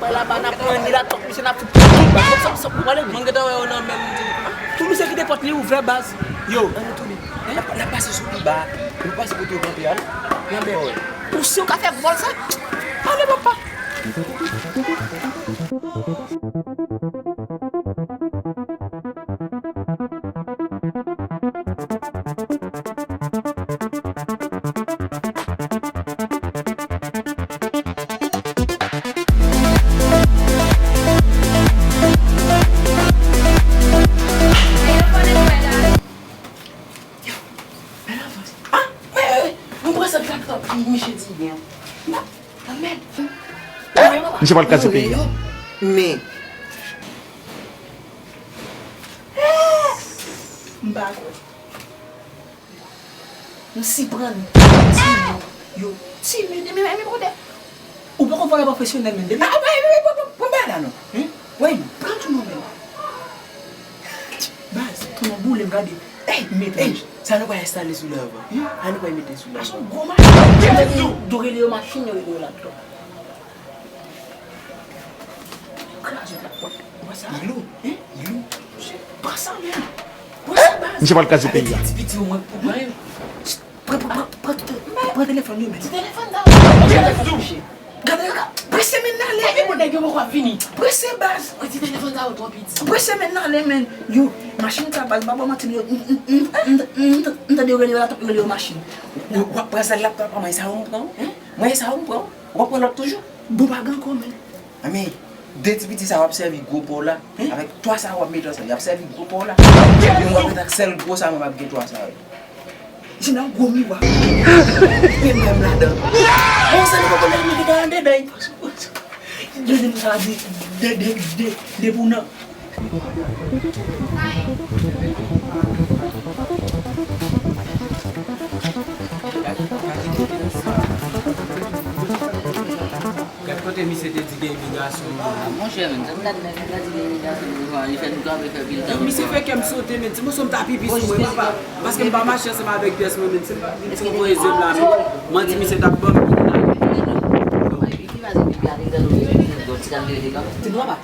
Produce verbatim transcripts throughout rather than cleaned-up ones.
bay laba, n ap pran ni laptòp misye, n ap fout tout baz. Sòp, sòp, sòp, nou prale wi. Mwen gentan wè yo nan menm telefòn. Tout misye kite pòt li ouvè baz. Yo, ann tounen. N ap, n ap pase sou pi ba. Nou pase kote yo kanpe a. Nan bè. Ou si w ka fè vòl sa? Ale papa. Yo, bèl avans. Ah, wi, wi, wi. Mwen pran sa laptop misye di byen. Nan, nan men. Misye pral kraze peyi a. Men. M pa kwè. M siprann. Timid. Yo, timid. Men, men, men, kote? Ou poko vòlè pwofesyonèl, men. Depi ah, wè, wè, wè, wè, wè, wè, la, non. Hein? Wè, pran tou non, men. Baz, tou non boule, m gade. Ey, mete ey, sa nou pral enstale sou la avan. Hein? Sa nou pral mete sou la avan. Avan gwo machin. Yo rele yo machin, yo rele yo laptop. Kraze la. Ou wè sa? Li lou. Hein? Li lou. Pran sa, men. Pran sa, baz. Misye pral kraze peyi a. Ti piti, ou mwen, ou mwen. Pran, pran, pran, pran, pran telefòn yo, men. Ti telefòn sa. Gade, gade, prese men n ale. Epi moun nèg yo poko ap vini. Prese baz. Ti telefòn sa yo twò piti. Prese men n ale, men. Yo, machin sa baz, m pa ba w manti, yo, m, m, m, m, m, m tande yo rele yo laptop, yo rele yo machin. Yo, w ap pran sèl laptop a mwen, sa yo m pran. Mwen, sa yo m pran. W ap pran lòt toujou. Bon, pa gen ankò, men. Anmè, de ti piti sa w ap sèvi gwo pa w la. Avèk twa sa w ap mete ansanm, y ap sèvi gwo pa w la. Epi mwen, antank sèl gwo sa, mwen, m ap gen twa sa yo. Jina gwo miwa. Menm menm ladan. Bon, sa nou pa konn mete andedan. Yo di m sa de, de, de, de, de pou nan. Gad kote misye te di gen imigrasyon. Ah, monchè, men, sa m gad nèg la di gen imigrasyon, li fè nou kanpe fè pil tan. Misye fè kè m sote, men, ti moso m ta pipi sou mwen, papa. Paske m pa mache ansanm avèk pyès mwen, men, se pa, se yon voye zèb la, men. Manti misye t ap ban m. Epi ki faze pipi a te gade yon ti kanpe de kanpe. Ti nwa pa.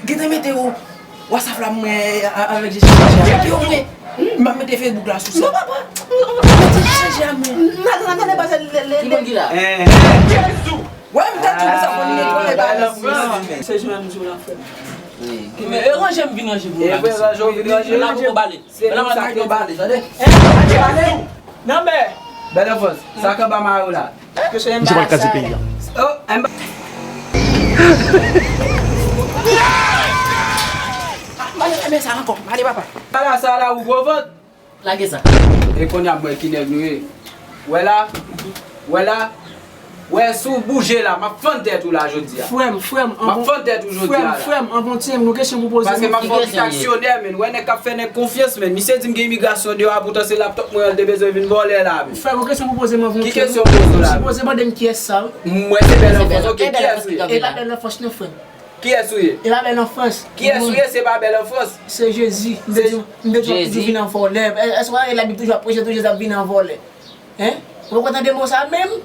Gentan mete yo WhatsApp la mwen avèk Jezi chanje a. Mete yo mwen. M ap mete Facebook la sou sa. Non, papa. Mete chanje a mwen. Nan, nan, nan, nan, baz, le, le, le. Ki moun ki la? Wè, m ta di ou sa fò n netwaye bagay. Se jan m di w la, frè m. Men, e ranje m vin ranje pou ou la. E vre, ranje w vin ranje. N ap poko bale. Se nou sa ki bale, tande? Nan men. Bèl anfans. Sa k anba mayo la. Misye pral kraze peyi a. Oh, anba. Mwen sa ankò. Mwen papa. Ala sa la ou gwo vant. Lage sa. E kounye a m wè ki nèg nou ye. Wè la. Wè la. Wè, si w bouje la, m ap fann tèt ou la jodi a. Frè m, frè m, m ap fann tèt ou jodi a la. Frè m, frè m, anvan w tiye m, yon kesyon pou poze. Paske m ap fè w kit aksyonè, men. Wè nèg k ap fè nèg konfyans, men. Misye di m gen imigrasyon deyò a, poutan se laptop mwen an l te bezwen vin vòlè la, men. Frè m, yon kesyon pou poze m anvan w tiye m. Ki kesyon w poze w la, men? Sipoze mande m kiyès sa, wi. M wè se bèl anfans, oke, kiyès ou ye? E pa bèl anfans non, frè m. Kiyès ou ye? E pa bèl anfans. Kiyès ou ye, se pa bèl anfans? Se Jezi. M te di w, m te di w toujou vin an vòlè. Èske w pa tande Labib toujou ap preche tou Jezi ap vin an vòlè? Hein? Ou poko tande mo sa menm?